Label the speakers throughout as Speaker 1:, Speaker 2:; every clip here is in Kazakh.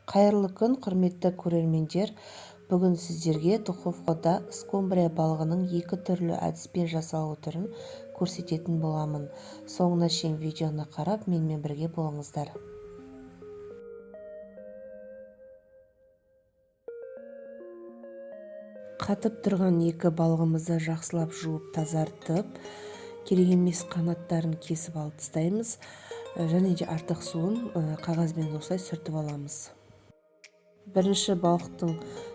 Speaker 1: Қайырлы күн, құрметті көрермендер! Бүгін сіздерге духовкада скумбрия балығының екі түрлі әдіспен жасалу түрін көрсететін боламын. Соңына шейін видеоны қарап, менімен бірге болыңыздар. Қатып тұрған екі балығымызды жақсылап жуып тазартып, керек емес қанаттарын кесіп алып тастаймыз және де артық суын қағазбен осылай сүртіп аламыз. Бірінші балықтың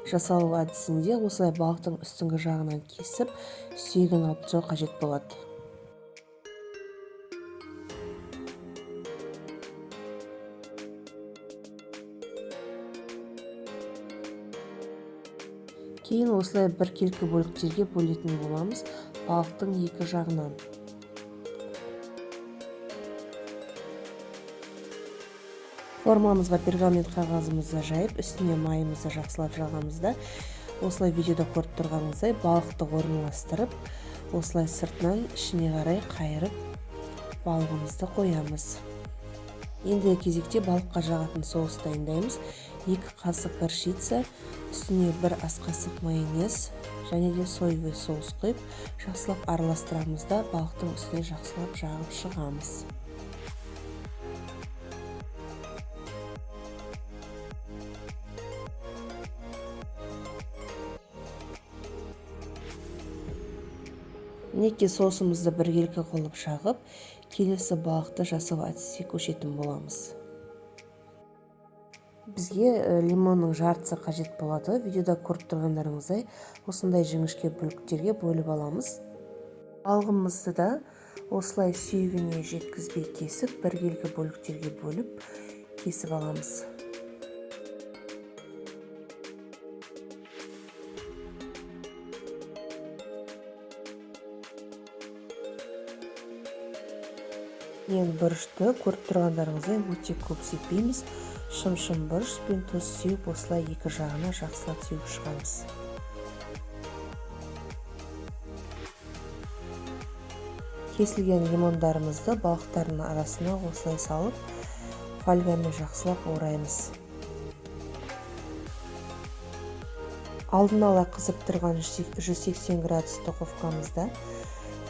Speaker 1: жасалу әдісінде осылай балықтың үстіңгі жағынан кесіп, сүйегін алып тастау қажет болады. Кейін осылай біркелкі бөліктерге бөлетін боламыз балықтың екі жағынан. Формамызға пергамент қағазымызды жайып, үстіне майымызды жақсылап жағамыз да, осылай видеода көріп тұрғаныңыздай балықты орналастырып, осылай сыртынан ішіне қарай қайырып балығымызды қоямыз. Ендігі кезекте балыққа жағатын соус дайындаймыз. 2 қасық горчица, үстіне 1 ас қасық майонез және де соевый соус құйып, жақсылап араластырамыз да балықтың үстіне жақсылап жағып шығамыз. Мінекей, соусымызды біркелкі қылып жағып, келесі балықты жасау әдісіне көшетін боламыз. Бізге лимонның жартысы қажет болады. Видеода көріп тұрғандарыңыздай осындай жіңішке бөліктерге бөліп аламыз. Балығымызды да осылай сүйегіне жеткізбей кесіп, біркелкі бөліктерге бөліп кесіп аламыз. Мен бұрышты көріп тұрғандарыңыздай өте көп сеппейміз. Шым-шым бұрыш пен тұз сеуіп, осылай екі жағына жақсылап сеуіп шығамыз. Кесілген лимондарымызды балықтардың арасына осылай салып, фольгамен жақсылап ораймыз. Алдын ала қызып тұрған 180 градус духовкамызда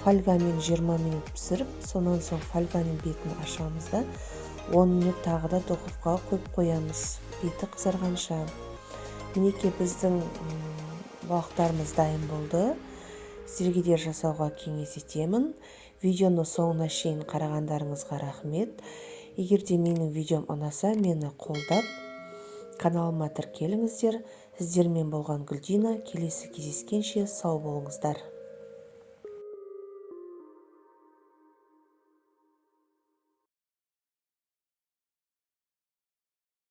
Speaker 1: фольгамен 20 минут пісіріп, сонан соң фольганың бетін ашамыз да 10 минут тағы да духовкаға қойып қоямыз, беті қызарғанша. Мінекей, біздің балықтарымыз дайын болды. Сіздерге де жасауға кеңес етемін. Видеоны соңына шейін қарағандарыңызға рахмет. Егер де менің видеом ұнаса, мені қолдап, каналыма тіркеліңіздер. Сіздермен болған Гүлдина. Келесі кездескенше сау болыңыздар.